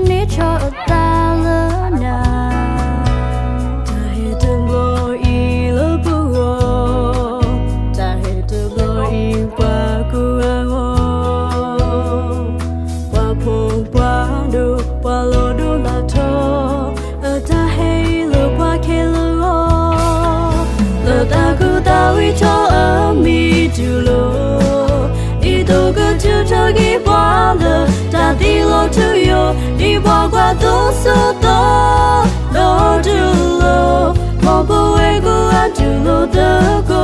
မ့ၢ်ဆီၣ်အသးလၢနၤ, တၢ်ဟ့ၣ်တဘျီအံၤလၢပဂီၢ်, တၢ်ဟ့ၣ်တဘျီအံၤပှၤကိးဂၤဂီၢ်, ပှၤဖှီၣ်ပှၤဒိၣ် ပှၤလီၤဒိၣ်လီၤထီ, အတၢ်ဟ့ၣ်လၢပှၤခဲလၢာ်ဂီၢ်, လၢတၢ်ကူၣ်သးဝံၣ်ထီၣ်အမံၤတူၢ်လိာ်, ဒ်သိးကထုးထီၣ်က့ၤပှၤလၢ တၢ်သံလီၤထူယိာ် ဒ်ပှၤကွၢ်သိစိၤသိ, ဒီးတူၢ်လိာ်, မ်ပဝဲကိးဂၤတူၢ်လိာ်သကိး,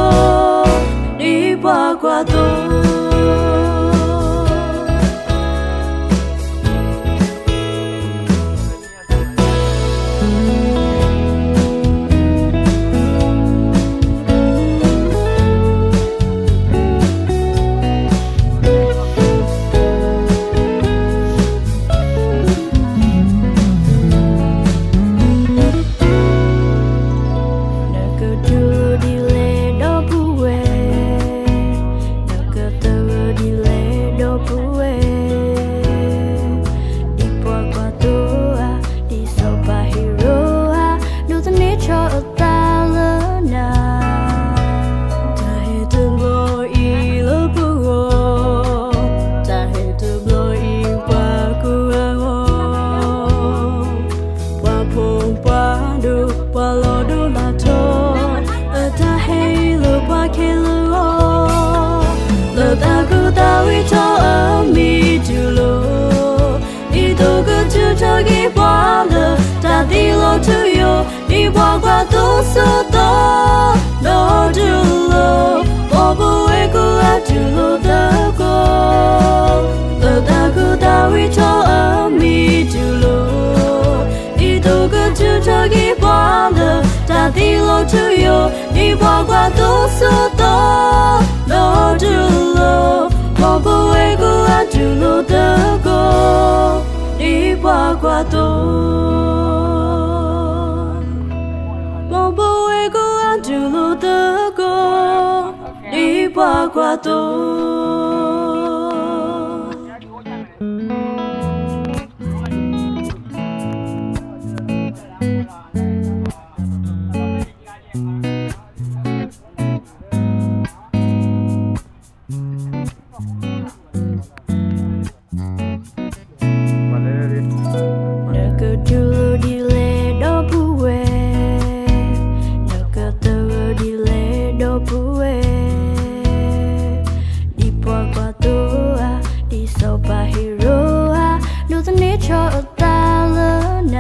ဒ်ပှၤကွၢ်သိ နကတူၢ်လိာ်ဒ်လဲၣ်ဒီပုၢ်ဝဲၢ်, နကသဂၢၢ်ဒ်လဲၣ်ဒီပုၢ်ဝဲၢ်, ဒ်ပှၤကွၢ်သိဧါ, ဒ်စီၤပၤဟ့ရိၣ်ဧါ, ဒိးသန့ၤထီၣ်အသးလၢနၤ, တၢ်ဟ့ၣ်တဘျီအံၤလၢပဂီၢ်, တၢ်ဟ့ၣ်တဘျီအံၤပှၤကိးဂၤဂီၢ်, ပှၤဖှီၣ်ပှၤဒိၣ် ပှၤလီၤဒိၣ်လီၤထီ, အတၢ်ဟ့ၣ်လၢပှၤခဲလၢာ်ဂီၢ်, လၢတၢ်ကူၣ်သးဝံၣ်ထီၣ်အမံၤတူၢ်လိာ်, ဒ်သိးကထုးထီၣ်က့ၤပှၤလၢ တၢ်သံလီၤထူယိာ် ဒ်ပှၤကွၢ်သိစိၤသိ, ဒီးတူၢ်လိာ်, မ်ပဝဲကိးဂၤတူၢ်လိာ်သကိး, လၢတၢ်ကူၣ်သးဝံၣ်ထီၣ်အမံၤတူၢ်လိာ်, ဒ်သိးကထုးထီၣ်က့ၤပှၤလၢ တၢ်သံလီၤထူယိာ် ဒ်ပှၤကွၢ်သိစိၤသိ, ဒီးတူၢ်လိာ်, မ်ပဝဲကိးဂၤတူၢ်လိာ်သကိး, ဒ်ပှၤကွၢ်သိ မ်ပဝဲကိးဂၤတူၢ်လိာ်သကိး, ဒ်ပှၤကွၢ်သိ နကတူၢ်လိာ်ဒ်လဲၣ်ဒီပုၢ်ဝဲၢ်, နကသဂၢၢ်ဒ်လဲၣ်ဒီပုၢ်ဝဲၢ်, ဒ်ပှၤကွၢ်သိဧါ, ဒ်စီၤပၤဟ့ရိၣ်ဧါ, ဒိးသန့ၤထီၣ်အသးလၢနၤ,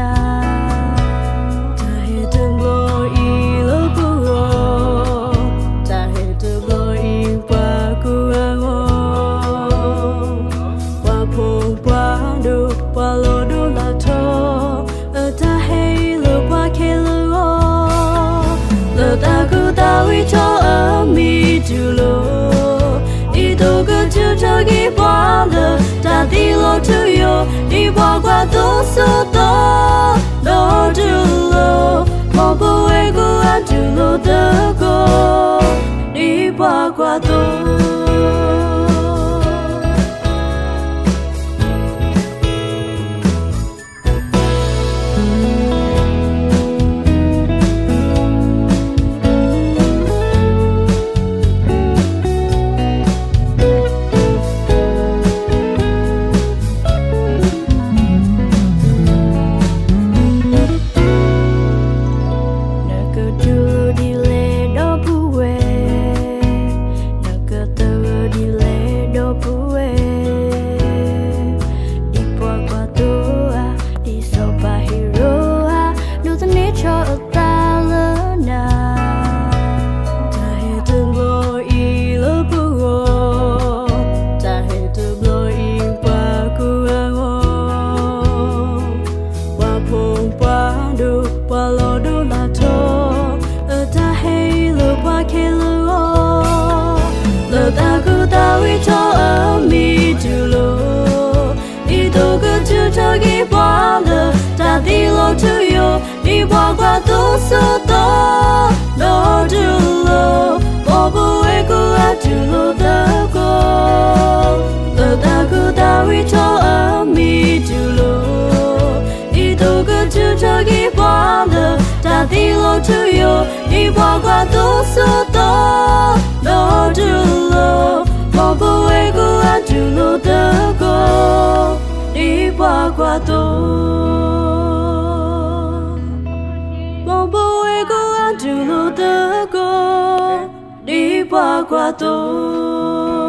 တၢ်ဟ့ၣ်တဘျီအံၤလၢပဂီၢ်, တၢ်ဟ့ၣ်တဘျီအံၤပှၤကိးဂၤဂီၢ်, ပှၤဖှီၣ်ပှၤဒိၣ် ပှၤလီၤဒိၣ်လီၤထီ, အတၢ်ဟ့ၣ်လၢပှၤခဲလၢာ်ဂီၢ်, လၢတၢ်ကူၣ်သးဝံၣ်ထီၣ်အမံၤတူၢ်လိာ်, ဒ်သိးကထုးထီၣ်က့ၤပှၤလၢ တၢ်သံလီၤထူယိာ် ဒ်ပှၤကွၢ်သိစိၤသိ, ဒီးတူၢ်လိာ်, မ်ပဝဲကိးဂၤတူၢ်လိာ်သကိး, ဒ်ပှၤကွၢ်သိ နကတူၢ်လိာ်ဒ်လဲၣ်ဒီပုၢ်ဝဲၢ်, နကသဂၢၢ်ဒ်လဲၣ်ဒီပုၢ်ဝဲၢ်, ဒ်ပှၤကွၢ်သိဧါ, ဒ်စီၤပၤဟ့ရိၣ်ဧါ, ဒိးသန့ၤထီၣ်အသးလၢနၤ, တၢ်ဟ့ၣ်တဘျီအံၤလၢပဂီၢ်, တၢ်ဟ့ၣ်တဘျီအံၤပှၤကိးဂၤဂီၢ်, ပှၤဖှီၣ်ပှၤဒိၣ် ပှၤလီၤဒိၣ်လီၤထီ, အတၢ်ဟ့ၣ်လၢပှၤခဲလၢာ်ဂီၢ်, လၢတၢ်ကူၣ်သးဝံၣ်ထီၣ်အမံၤတူၢ်လိာ်, ဒ်သိးကထုးထီၣ်က့ၤပှၤလၢ တၢ်သံလီၤထူယိာ် ဒ်ပှၤကွၢ်သိစိၤသိ, ဒီးတူၢ်လိာ်, မ်ပဝဲကိးဂၤတူၢ်လိာ်သကိး, လၢတၢ်ကူၣ်သးဝံၣ်ထီၣ်အမံၤတူၢ်လိာ် အဒိၣ်စိၤတီၤ ဒီးတူၢ်လိာ်, မ်ပဝဲကိးဂၤတူၢ်လိာ်သကိး ဒ်ပှၤကွၢ်သိ, မ်ပဝဲကိးဂၤတူၢ်လိာ်သကိး ဒ်ပှၤကွၢ်သိ